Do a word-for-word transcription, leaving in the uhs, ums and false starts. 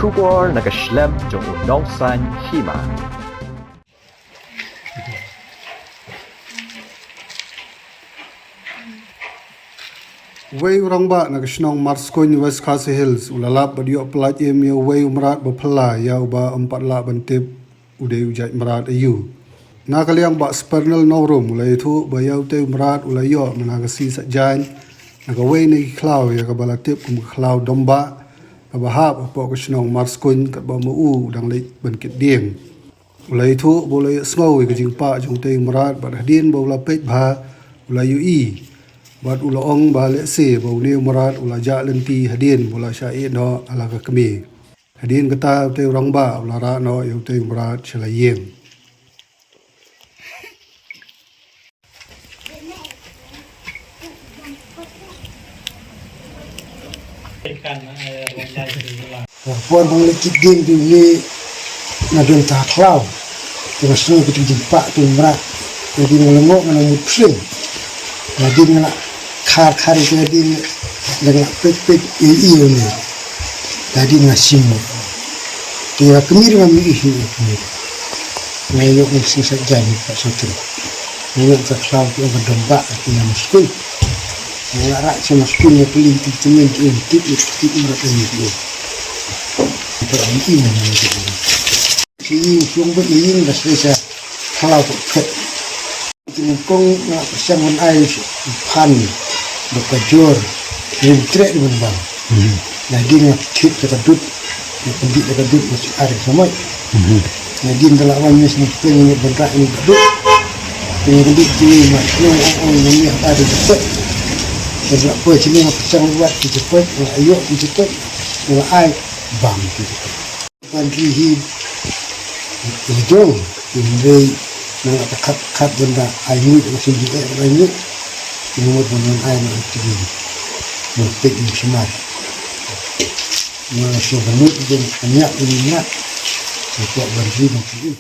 Khubor na ka shlem jong u nongsan hima. Uwei u rangbah na ka shnong Marskuin, West Khasi Hills, u la lap bad ïoh pyllait im ïa uwei u mrad ba phylla ïa uba ym pat lah ban tip u dei u jait mrad aïu. Na ka liang Bah Spernel Nongrum u la ïathuh ba ïa utei u mrad u la ïoh mynta ka sngi Saitjaiñ na kawei na ki khlaw ïa kaba la tip kum ka khlaw Dombah, kaba hap hapoh ka shnong Marskuin, katba ma u u dang leit ban kit dieng. U la ïathuh ba u la ïohsngew ïa ka jingpah jong utei u mrad bad hadien ba u la peit bha u la ïohi bad u la ong ba lehse ba une u mrad u la jah lynti hadien ba u la shah ïeh noh ha la ka kmie. Hadien kata utei u rangbah u la rah noh ïa utei u mrad sha la ïing. Por ba nga leit kit dieng te une na don ta khlaw. Te nga sngew kata ka jingpah te u mrad. Te nga lyngngoh nga nang mut pyrshing. Nga dei nga la khar khar ïa ka dei nga la peit peit ïa ïa une. Ka dei nga shim. Te ïa ka kmie nga mih ïa ka kmie. Nga ïoh nga sngew sa jan ïa ka sngewthuh. Nga ïoh ka khlaw ka ong ka Dombah ka ïa Marskuin. Nga la rah sha Marskuin ïa pylli ki tymmen ki ong tip ïa tip mrad ïa ki ong. Ka ong ïa ki ong. Ki ïing shong ba ïing ba shisha khlaw ka phet. Ki nyngkong nga pyrshang ban ai phan ba ka jor rim treh ban bang. Na ding nga thied ka dud, nga pyndih ka dud nga shu ar ka samoi. Na ding ka la wan mes ni peng ni ban rak ni ka dud. Peng ka dud ki ma shnong ong ong ni ni ar ka dud. Ka la poi sini nga pyrshang wat ki cepet, nga ayok ki cepet, nga ai bang ki cepet. Ban ri hi i jong i mrei na nga ta khat khat ban da ai ngut na sim ji eh ban ai ngut. I mut ban ban ai na ti ni. Mo pek ni semar. Mo na so ban ngut ban anyak ni nyak. Ko ban ri ban ri.